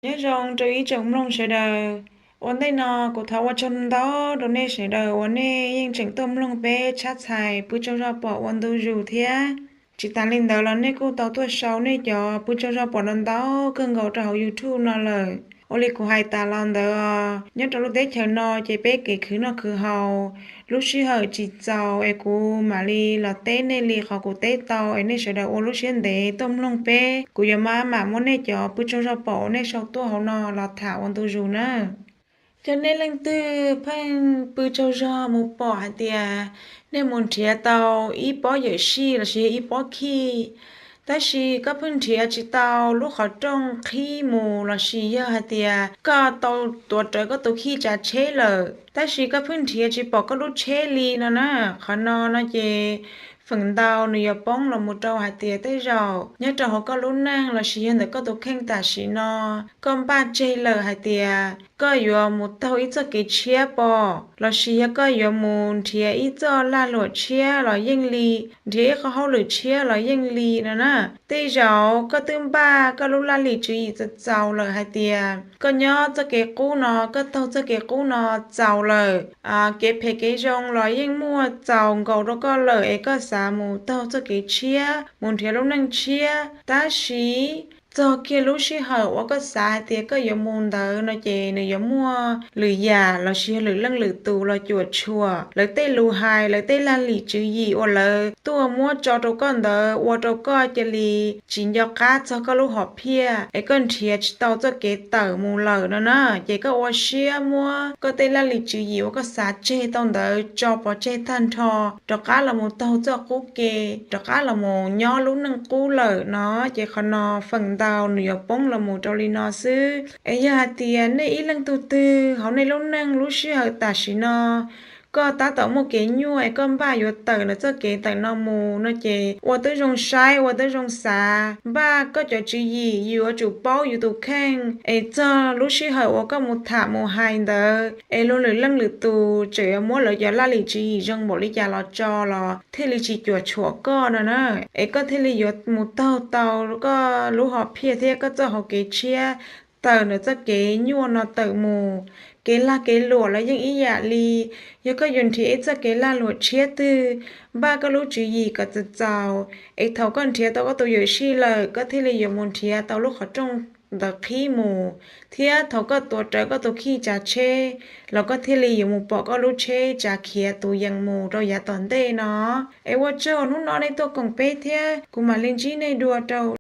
Nyob zoo rau ib tsoom mloog sawv daws. Ua ntej no kuv thov ua tsaug ntau rau nej sawv daws uas nej yeej tseem tuaj mloog peb tshab txhais pw tsaug zog pom ua ntu zus thiab. Tsis tas li ntawd los nej kuj tau tuaj sau nej cov pw tsaug zog pom no ntau kawg nkaus rau hauv YouTube no lawm. Ua li kuv hais tas los ntawd, nyob rau lub teb chaws no ces peb kev khwv noj khwv haus, lub sij hawm tsis txaus es kuv mam li los teb nej li qhov kuv teb tau es nej sawv daws ua lub siab ntev tuaj mloog peb. Kuv yuav mam mam muab nej cov pw tsaug zog pom uas nej sau tuaj hauv no los tham ua ntu zus na. Cov nej leej twg pheej pw tsaug zog mus pom hais tias nej mus nrhiav tau ib pob yawm sij lossis yog ib pob khij, tab sis koj pheej nrhiav tsis tau lub qhov rooj qhib mus lossis yog hais tias koj tau tuav rawv koj tus khij tsav tsheb lawm, tab sis koj pheej nrhiav tsis pom koj lub tsheb li no na. Qhov no no ces feem ntau nws yuav poob los mus rau hais tias tej zaum nyob rau hauv koj lub neej lossis yog ntawm koj tus kheej tam sim no, koj npaj tseg lawm hais tias koj yuav mus taug ib txoj kev tshiab pom lossis yog koj yuav mus nrhiav ib txoj lag luam tshiab los yeej li, nrhiav ib qhov hauj lwm tshiab los yeej li no na. Tej zaum koj twb npaj koj lub laj lim tswv yim txaus txaus lawm hais tias koj nyob txoj kev qub no, koj taug txoj kev qub no txaus lawm, kev phem kev zoo los yeej muaj txaus nkaus rau koj lawm es koj xav mus taug txoj kev tshiab, mus nrhiav lub neej tshiab. Tab sis txog kiag lub sij hawm uas koj xav hais tias koj yuav mus ntawd no ces nws yuav muaj lwm yam lossis yog lwm leej lwm tus los cuam tshuam, lawv tej lus hais, lawv tej laj lim tswv yim uas lawv tuaj muab tso rau koj ntawd ua rau koj cia li tsis nco qab txog koj lub hom phiaj es koj nrhiav tsis tau txoj kev tawm mus lawm no na. Ces koj ua siab muab koj tej laj lim tswv yim uas koj xav tseg tau ntawd tso pov tseg tag nrho, rov qab los mus taug txoj qub ke, rov qab los mus nyob lub neej qub lawm no. Ces qhov no feem ntau nws yuav poob los mus rau li no xwb. Es yog hais tias nej ib leej tug twg hauv nej lub neej lub sij hawm tam sim no koj tab tom muaj kev nyuaj es koj npaj yuav tawm ntawm txoj kev tawm no mus no ces ua tib zoo saib, ua tib zoo xav, npaj koj cov tswv yim, yus yuav tsum paub yus tus kheej es txog lub sij hawm uas koj mus tham mus hais ntawd es luag lwm leej lwm tus tseem yuav muab lawv cov laj lim tswv yim zoo npaum li cas los tso los thiaj li tsis cuam tshuam koj no na. Es koj thiaj li yuav mus taug tau koj lub hom phiaj thiab koj txoj hauv kev tshiab tawm ntawm txoj kev nyuaj no tawm mus. Kev lag kev luam los yeej ib yam li, yog koj yuav nrhiav ib txoj kev lag luam tshiab twg, npaj koj lub tswv yim kom txaus txaus, es thaum koj nrhiav tau koj tus yawm sij lawm koj thiaj li yuav mus nrhiav tau lub qhov rooj ntawd qhib mus, thiab thaum koj tuav rawv koj tus khij tsav tsheb los koj thiaj li yuav mus pom koj lub tsheb tsav khiav tus yees mus rau yav tom ntej no. Es ua tsaug hnub no nej tuaj koom peb thiab kuv mam li ntsib nej dua rau